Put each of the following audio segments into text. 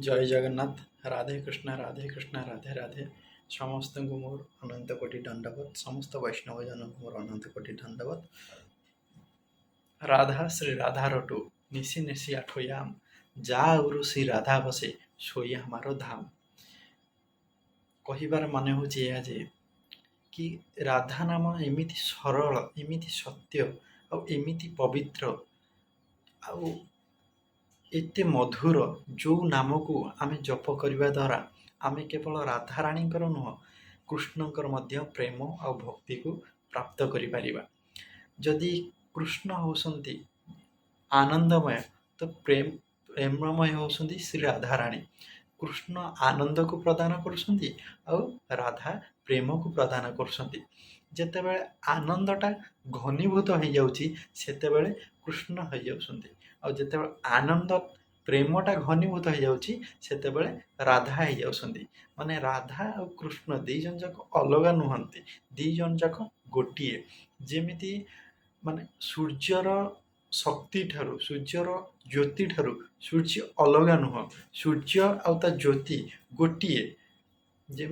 ଜୟ ଜଗନ୍ନାଥ, ରାଧେ କୃଷ୍ଣ, ରାଧେ କୃଷ୍ଣ, ରାଧେ ରାଧେ। ସମସ୍ତଙ୍କୁ ମୋର ଅନନ୍ତ କୋଟି ଦଣ୍ଡବତ। ସମସ୍ତ ବୈଷ୍ଣବ ଜନଙ୍କୁ ମୋର ଅନନ୍ତ କୋଟି ଦଣ୍ଡବତ। ରାଧା ଶ୍ରୀ ରାଧା ରଟୁ ନିଶି ନିଶି ଆଠୋୟାମ, ଯା ଉରୁ ଶ୍ରୀ ରାଧା ବସେ ସୋଇ हमारो ଧାମ। କହିବାର ମାନେ ହେଉଛି ଏହା ଯେ କି ରାଧା ନାମ ଏମିତି ସରଳ, ଏମିତି ସତ୍ୟ ଆଉ ଏମିତି ପବିତ୍ର ଆଉ ଏତେ ମଧୁର, ଯେଉଁ ନାମକୁ ଆମେ ଜପ କରିବା ଦ୍ୱାରା ଆମେ କେବଳ ରାଧାରାଣୀଙ୍କର ନୁହଁ, କୃଷ୍ଣଙ୍କର ମଧ୍ୟ ପ୍ରେମ ଆଉ ଭକ୍ତିକୁ ପ୍ରାପ୍ତ କରିପାରିବା। ଯଦି କୃଷ୍ଣ ହେଉଛନ୍ତି ଆନନ୍ଦମୟ, ତ ପ୍ରେମମୟ ହେଉଛନ୍ତି ଶ୍ରୀ ରାଧାରାଣୀ। କୃଷ୍ଣ ଆନନ୍ଦକୁ ପ୍ରଦାନ କରୁଛନ୍ତି ଆଉ ରାଧା ପ୍ରେମକୁ ପ୍ରଦାନ କରୁଛନ୍ତି। ଯେତେବେଳେ ଆନନ୍ଦଟା ଘନୀଭୂତ ହେଇଯାଉଛି, ସେତେବେଳେ କୃଷ୍ଣ ହେଇଯାଉଛନ୍ତି, ଆଉ ଯେତେବେଳେ ଆନନ୍ଦ ପ୍ରେମଟା ଘନୀଭୂତ ହେଇଯାଉଛି, ସେତେବେଳେ ରାଧା ହେଇଯାଉଛନ୍ତି। ମାନେ ରାଧା ଆଉ କୃଷ୍ଣ ଦୁଇ ଜଣ ଯାକ ଅଲଗା ନୁହନ୍ତି, ଦୁଇ ଜଣ ଯାକ ଗୋଟିଏ। ଯେମିତି ମାନେ ସୂର୍ଯ୍ୟର ଶକ୍ତି ଠାରୁ, ସୂର୍ଯ୍ୟର ଜ୍ୟୋତି ଠାରୁ ସୂର୍ଯ୍ୟ ଅଲଗା ନୁହଁ, ସୂର୍ଯ୍ୟ ଆଉ ତା ଜ୍ୟୋତି ଗୋଟିଏ। ଯେ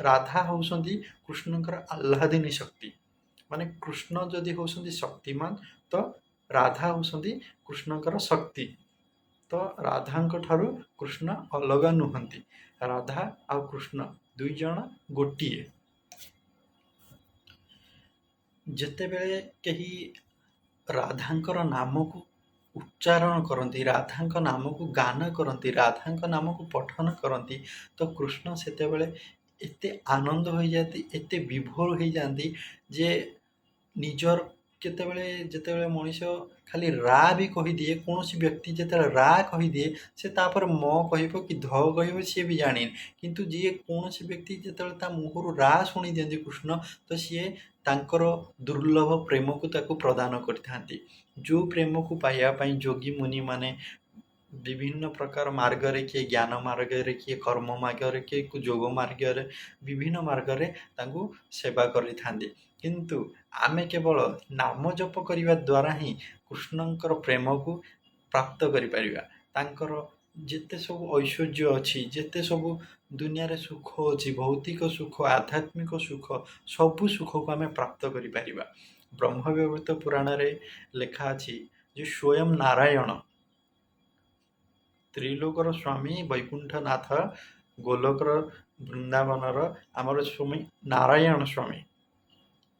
ରାଧା ହେଉଛନ୍ତି କୃଷ୍ଣଙ୍କର ଆହ୍ଲାଦିନୀ ଶକ୍ତି। ମାନେ କୃଷ୍ଣ ଯଦି ହେଉଛନ୍ତି ଶକ୍ତିମାନ, ତ ରାଧା ହେଉଛନ୍ତି କୃଷ୍ଣଙ୍କର ଶକ୍ତି। ତ ରାଧାଙ୍କ ଠାରୁ କୃଷ୍ଣ ଅଲଗା ନୁହନ୍ତି, ରାଧା ଆଉ କୃଷ୍ଣ ଦୁଇ ଜଣ ଗୋଟିଏ। ଯେତେବେଳେ କେହି ରାଧାଙ୍କର ନାମକୁ ଉଚ୍ଚାରଣ କରନ୍ତି, ରାଧାଙ୍କ ନାମକୁ ଗାନ କରନ୍ତି, ରାଧାଙ୍କ ନାମକୁ ପଠନ କରନ୍ତି, ତ କୃଷ୍ଣ ସେତେବେଳେ ଏତେ ଆନନ୍ଦ ହୋଇଯାଆନ୍ତି, ଏତେ ବିଭୋର ହେଇଯାଆନ୍ତି ଯେ ନିଜର କେତେବେଳେ ଯେତେବେଳେ ମଣିଷ ଖାଲି ରା ବି କହିଦିଏ, କୌଣସି ବ୍ୟକ୍ତି ଯେତେବେଳେ ରା କହିଦିଏ, ସେ ତାପରେ ମ କହିବ କି ଧ କହିବ ସିଏ ବି ଜାଣିନି। କିନ୍ତୁ ଯିଏ କୌଣସି ବ୍ୟକ୍ତି ଯେତେବେଳେ ତା ମୁହଁରୁ ରା ଶୁଣି ଦିଅନ୍ତି କୃଷ୍ଣ, ତ ସିଏ ତାଙ୍କର ଦୁର୍ଲଭ ପ୍ରେମକୁ ତାକୁ ପ୍ରଦାନ କରିଥାନ୍ତି, ଯେଉଁ ପ୍ରେମକୁ ପାଇବା ପାଇଁ ଯୋଗୀ ମୁନିମାନେ ବିଭିନ୍ନ ପ୍ରକାର ମାର୍ଗରେ, କିଏ ଜ୍ଞାନ ମାର୍ଗରେ, କିଏ କର୍ମ ମାର୍ଗରେ, କିଏ ଯୋଗ ମାର୍ଗରେ, ବିଭିନ୍ନ ମାର୍ଗରେ ତାଙ୍କୁ ସେବା କରିଥାନ୍ତି। କିନ୍ତୁ ଆମେ କେବଳ ନାମ ଜପ କରିବା ଦ୍ୱାରା ହିଁ କୃଷ୍ଣଙ୍କର ପ୍ରେମକୁ ପ୍ରାପ୍ତ କରିପାରିବା। ତାଙ୍କର ଯେତେ ସବୁ ଐଶ୍ୱର୍ଯ୍ୟ ଅଛି, ଯେତେ ସବୁ ଦୁନିଆରେ ସୁଖ ଅଛି, ଭୌତିକ ସୁଖ, ଆଧ୍ୟାତ୍ମିକ ସୁଖ, ସବୁ ସୁଖକୁ ଆମେ ପ୍ରାପ୍ତ କରିପାରିବା। ବ୍ରହ୍ମବୈବର୍ତ୍ତ ପୁରାଣରେ ଲେଖା ଅଛି ଯେ ସ୍ୱୟଂ ନାରାୟଣ, ତ୍ରିଲୋକର ସ୍ୱାମୀ, ବୈକୁଣ୍ଠନାଥ, ଗୋଲୋକର ବୃନ୍ଦାବନର ଆମର ସ୍ୱାମୀ ନାରାୟଣ ସ୍ୱାମୀ,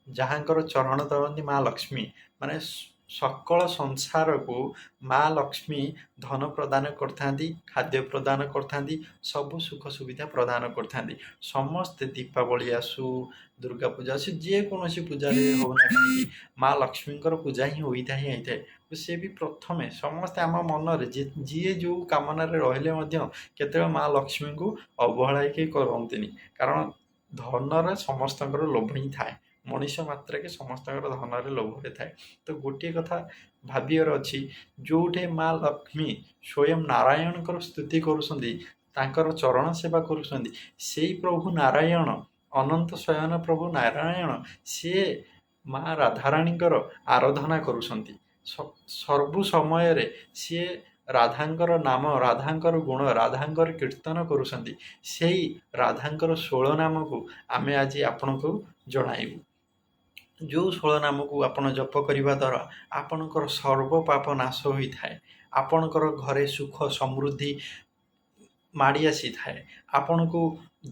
ଯାହାଙ୍କର ଚରଣ ଧରନ୍ତି ମା ଲକ୍ଷ୍ମୀ। ମାନେ ସକଳ ସଂସାରକୁ ମା ଲକ୍ଷ୍ମୀ ଧନ ପ୍ରଦାନ କରିଥାନ୍ତି, ଖାଦ୍ୟ ପ୍ରଦାନ କରିଥାନ୍ତି, ସବୁ ସୁଖ ସୁବିଧା ପ୍ରଦାନ କରିଥାନ୍ତି। ସମସ୍ତେ ଦୀପାବଳି ଆସୁ, ଦୁର୍ଗା ପୂଜା ଆସୁ, ଯେକୌଣସି ପୂଜାରେ ହେଉନା କାହିଁକି, ମା ଲକ୍ଷ୍ମୀଙ୍କର ପୂଜା ହିଁ ହୋଇଥାଏ ହିଁ ହେଇଥାଏ। ସେ ବି ପ୍ରଥମେ ସମସ୍ତେ ଆମ ମନରେ ଯିଏ ଯେଉଁ କାମନାରେ ରହିଲେ ମଧ୍ୟ କେତେବେଳେ ମା ଲକ୍ଷ୍ମୀଙ୍କୁ ଅବହେଳା କେହି କରନ୍ତିନି, କାରଣ ଧନରେ ସମସ୍ତଙ୍କର ଲୋଭ ହିଁ ଥାଏ। ମଣିଷ ମାତ୍ରକେ ସମସ୍ତଙ୍କର ଧନରେ ଲୋଭରେ ଥାଏ। ତ ଗୋଟିଏ କଥା ଭାବିବାର ଅଛି, ଯେଉଁଠି ମା ଲକ୍ଷ୍ମୀ ସ୍ୱୟଂ ନାରାୟଣଙ୍କର ସ୍ତୁତି କରୁଛନ୍ତି, ତାଙ୍କର ଚରଣ ସେବା କରୁଛନ୍ତି, ସେଇ ପ୍ରଭୁ ନାରାୟଣ, ଅନନ୍ତ ଶୟନ ପ୍ରଭୁ ନାରାୟଣ, ସିଏ ମା ରାଧାରାଣୀଙ୍କର ଆରାଧନା କରୁଛନ୍ତି। ସବୁ ସମୟରେ ସିଏ ରାଧାଙ୍କର ନାମ, ରାଧାଙ୍କର ଗୁଣ, ରାଧାଙ୍କର କୀର୍ତ୍ତନ କରୁଛନ୍ତି। ସେଇ ରାଧାଙ୍କର 16 ନାମକୁ ଆମେ ଆଜି ଆପଣଙ୍କୁ ଜଣାଇବୁ, ଯେଉଁ 16 ନାମକୁ ଆପଣ ଜପ କରିବା ଦ୍ୱାରା ଆପଣଙ୍କର ସର୍ବ ପାପ ନାଶ ହୋଇଥାଏ, ଆପଣଙ୍କର ଘରେ ସୁଖ ସମୃଦ୍ଧି ମାଡ଼ି ଆସିଥାଏ, ଆପଣଙ୍କୁ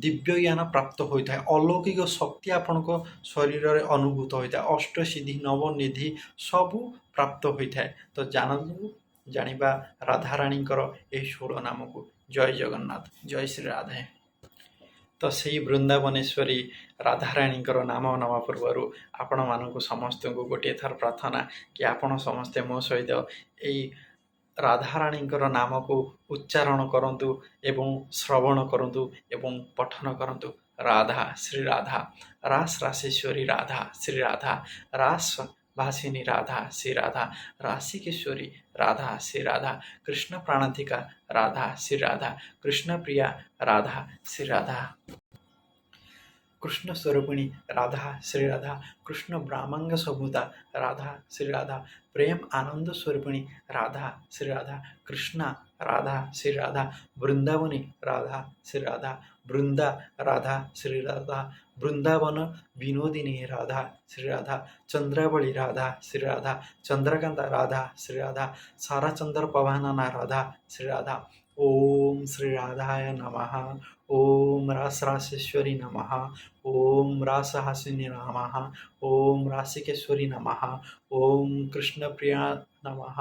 ଦିବ୍ୟ ଜ୍ଞାନ ପ୍ରାପ୍ତ ହୋଇଥାଏ, ଅଲୌକିକ ଶକ୍ତି ଆପଣଙ୍କ ଶରୀରରେ ଅନୁଭୂତ ହୋଇଥାଏ, ଅଷ୍ଟସିଦ୍ଧି ନବନିଧି ସବୁ ପ୍ରାପ୍ତ ହୋଇଥାଏ। ତ ଜାଣନ୍ତୁ, ଜାଣିବା ରାଧାରାଣୀଙ୍କର ଏହି 16 ନାମକୁ। ଜୟ ଜଗନ୍ନାଥ, ଜୟ ଶ୍ରୀ ରାଧେ। ତ ସେଇ ବୃନ୍ଦାବନେଶ୍ୱରୀ ରାଧାରାଣୀଙ୍କର ନାମ ନେବା ପୂର୍ବରୁ ଆପଣମାନଙ୍କୁ ସମସ୍ତଙ୍କୁ ଗୋଟିଏ ଥର ପ୍ରାର୍ଥନା କି ଆପଣ ସମସ୍ତେ ମୋ ସହିତ ଏଇ ରାଧାରାଣୀଙ୍କର ନାମକୁ ଉଚ୍ଚାରଣ କରନ୍ତୁ ଏବଂ ଶ୍ରବଣ କରନ୍ତୁ ଏବଂ ପଠନ କରନ୍ତୁ। ରାଧା ଶ୍ରୀ ରାଧା, ରାସ ରାସେଶ୍ୱରୀ ରାଧା ଶ୍ରୀ ରାଧା, ରାସ ଭାସିନୀ ରାଧା ଶ୍ରୀ ରାଧା, ରାସିକେଶ୍ୱରୀ ରାଧା ଶ୍ରୀ ରାଧା, କୃଷ୍ଣ ପ୍ରାଣାନ୍ତିକା ରାଧା ଶ୍ରୀ ରାଧା, କୃଷ୍ଣ ପ୍ରିୟା ରାଧା ଶ୍ରୀ ରାଧା। କୃଷ୍ଣ ସ୍ୱରୂପିଣୀ ରାଧା ଶ୍ରୀ ରାଧା, କୃଷ୍ଣ ବ୍ରାହ୍ମାଙ୍ଗ ସମ୍ଭୂତା ରାଧା ଶ୍ରୀ ରାଧା, ପ୍ରେମ ଆନନ୍ଦ ସ୍ୱରୂପିଣୀ ରାଧା ଶ୍ରୀ ରାଧା, କୃଷ୍ଣା ରାଧା ଶ୍ରୀ ରାଧା, ବୃନ୍ଦାବନୀ ରାଧା ଶ୍ରୀ ରାଧା, ବୃନ୍ଦା ରାଧା ଶ୍ରୀ ରାଧା, ବୃନ୍ଦାବନ ବିନୋଦିନୀ ରାଧା ଶ୍ରୀ ରାଧା, ଚନ୍ଦ୍ରାବଳୀ ରାଧା ଶ୍ରୀ ରାଧା, ଚନ୍ଦ୍ରକାନ୍ତା ରାଧା ଶ୍ରୀ ରାଧା, ସାରାଚନ୍ଦ୍ର ପଭାନନା ରାଧା ଶ୍ରୀ ରାଧା। ଓମ୍ ଶ୍ରୀ ରାଧାୟ ନମଃ। ଓମ୍ ରାସ ରାସେଶ୍ୱରୀ ନମଃ। ଓମ୍ ରାସହାସିନୀ ନମଃ। ଓମ୍ ରାସିକେଶ୍ୱରୀ ନମଃ। ଓମ୍ କୃଷ୍ଣପ୍ରିୟା ନମଃ।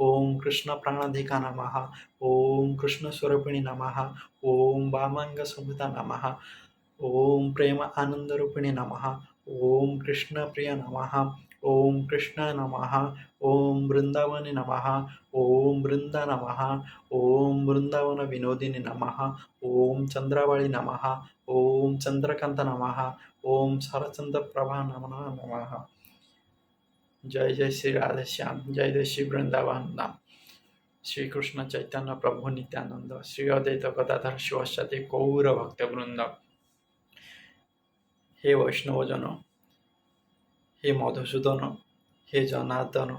ଓମ୍ କୃଷ୍ଣ ପ୍ରାଣାଧିକା ନମଃ। ଓମ୍ କୃଷ୍ଣ ସ୍ୱରୂପିଣୀ ନମଃ। ଓମ୍ ବାମାଙ୍ଗ ସମ୍ଭୂତା ନମଃ। ଓମ୍ ପ୍ରେମ ଆନନ୍ଦ ରୂପିଣୀ ନମଃ। ଓମ୍ କୃଷ୍ଣ ପ୍ରିୟ ନମଃ। ଓମ୍ କୃଷ୍ଣ ନମଃ। ଓମ୍ ବୃନ୍ଦାବନୀ ନମଃ। ଓମ୍ ବୃନ୍ଦା ନମଃ। ଓମ୍ ବୃନ୍ଦାବନ ବିନୋଦିନୀ ନମଃ। ଓମ୍ ଚନ୍ଦ୍ରାବଳୀ ନମଃ। ଓମ୍ ଚନ୍ଦ୍ରକାନ୍ତ ନମଃ। ଓମ୍ ଶରଚନ୍ଦ୍ର ପ୍ରଭା ନମଃ। ଜୟ ଜୟ ଶ୍ରୀ ରାଧେ ଶ୍ୟାମ, ଜୟ ଜୟ ଶ୍ରୀ ବୃନ୍ଦାବନ ଧାମ। ଶ୍ରୀକୃଷ୍ଣ ଚୈତନ୍ୟ ପ୍ରଭୁ ନିତ୍ୟାନନ୍ଦ ଶ୍ରୀ ଅଦ୍ୱୈତ ଗଦାଧର ଶିବସାଦି ଗୌର ଭକ୍ତବୃନ୍ଦ। ହେ ବୈଷ୍ଣବ ଜନ, ହେ ମଧୁସୂଦନ, ହେ ଜନାର୍ଦ୍ଦନ,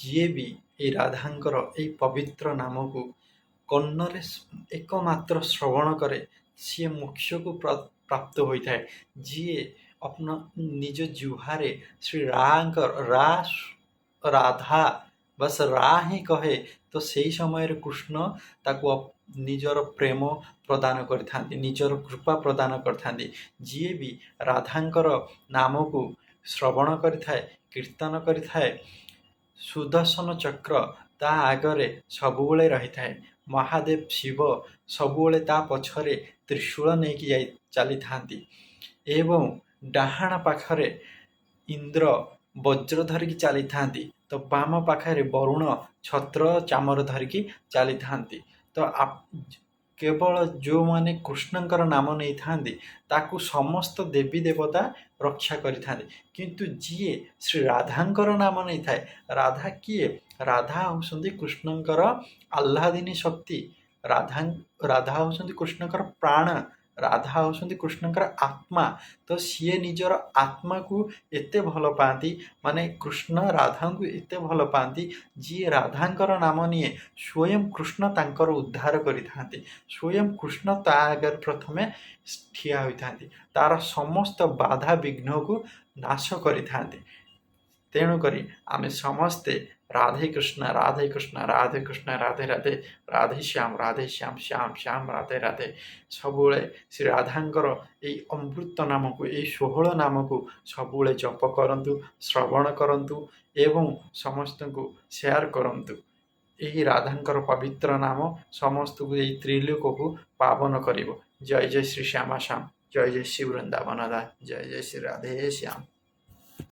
ଯିଏ ବି ଏଇ ରାଧାଙ୍କର ଏଇ ପବିତ୍ର ନାମକୁ କର୍ଣ୍ଣରେ ଏକମାତ୍ର ଶ୍ରବଣ କରେ, ସିଏ ମୋକ୍ଷକୁ ପ୍ରାପ୍ତ ହୋଇଥାଏ। ଯିଏ ଅପନ ନିଜ ଜିହ୍ୱାରେ ଶ୍ରୀ ରାଙ୍କର ରା ରାଧା ବାସ୍ ରା ହିଁ କହେ, ତ ସେଇ ସମୟରେ କୃଷ୍ଣ ତାକୁ ନିଜର ପ୍ରେମ ପ୍ରଦାନ କରିଥାନ୍ତି, ନିଜର କୃପା ପ୍ରଦାନ କରିଥାନ୍ତି। ଯିଏ ବି ରାଧାଙ୍କର ନାମକୁ ଶ୍ରବଣ କରିଥାଏ, କୀର୍ତ୍ତନ କରିଥାଏ, ସୁଦର୍ଶନ ଚକ୍ର ତା ଆଗରେ ସବୁବେଳେ ରହିଥାଏ। ମହାଦେବ ଶିବ ସବୁବେଳେ ତା ପଛରେ ତ୍ରିଶୂଳ ନେଇକି ଯାଇ ଚାଲିଥାନ୍ତି ଏବଂ ଡାହାଣ ପାଖରେ ଇନ୍ଦ୍ର ବଜ୍ର ଧରିକି ଚାଲିଥାନ୍ତି, ତ ବାମ ପାଖରେ ବରୁଣ ଛତ୍ର ଚାମର ଧରିକି ଚାଲିଥାନ୍ତି। ତ କେବଳ ଯେଉଁମାନେ କୃଷ୍ଣଙ୍କର ନାମ ନେଇଥାନ୍ତି, ତାକୁ ସମସ୍ତ ଦେବୀ ଦେବତା ରକ୍ଷା କରିଥାନ୍ତି। କିନ୍ତୁ ଯିଏ ଶ୍ରୀ ରାଧାଙ୍କର ନାମ ନେଇଥାଏ, ରାଧା କିଏ? ରାଧା ହେଉଛନ୍ତି କୃଷ୍ଣଙ୍କର ଆହ୍ଲାଦିନୀ ଶକ୍ତି। ରାଧା ହେଉଛନ୍ତି କୃଷ୍ଣଙ୍କର ପ୍ରାଣ। ରାଧା ହେଉଛନ୍ତି କୃଷ୍ଣଙ୍କର ଆତ୍ମା। ତ ସିଏ ନିଜର ଆତ୍ମାକୁ ଏତେ ଭଲ ପାଆନ୍ତି, ମାନେ କୃଷ୍ଣ ରାଧାଙ୍କୁ ଏତେ ଭଲ ପାଆନ୍ତି, ଯିଏ ରାଧାଙ୍କର ନାମ ନିଏ, ସ୍ୱୟଂ କୃଷ୍ଣ ତାଙ୍କର ଉଦ୍ଧାର କରିଥାନ୍ତି। ସ୍ୱୟଂ କୃଷ୍ଣ ତା ଆଗରେ ପ୍ରଥମେ ଠିଆ ହୋଇଥାନ୍ତି, ତାର ସମସ୍ତ ବାଧା ବିଘ୍ନକୁ ନାଶ କରିଥାନ୍ତି। ତେଣୁକରି ଆମେ ସମସ୍ତେ ରାଧେ କୃଷ୍ଣ ରାଧେ କୃଷ୍ଣ ରାଧେ କୃଷ୍ଣ ରାଧେ ରାଧେ, ରାଧେ ଶ୍ୟାମ ରାଧେ ଶ୍ୟାମ ଶ୍ୟାମ ଶ୍ୟାମ ରାଧେ ରାଧେ, ସବୁବେଳେ ଶ୍ରୀ ରାଧାଙ୍କର ଏଇ ଅମୃତ ନାମକୁ, ଏଇ 16 ନାମକୁ ସବୁବେଳେ ଜପ କରନ୍ତୁ, ଶ୍ରବଣ କରନ୍ତୁ ଏବଂ ସମସ୍ତଙ୍କୁ ସେୟାର କରନ୍ତୁ। ଏହି ରାଧାଙ୍କର ପବିତ୍ର ନାମ ସମସ୍ତଙ୍କୁ, ଏଇ ତ୍ରିଲୋକକୁ ପାବନ କରିବ। ଜୟ ଜୟ ଶ୍ରୀ ଶ୍ୟାମା ଶ୍ୟାମ, ଜୟ ଜୟ ଶ୍ରୀ ବୃନ୍ଦାବନ ଦାସ, ଜୟ ଜୟ ଶ୍ରୀ ରାଧେ ଶ୍ୟାମ।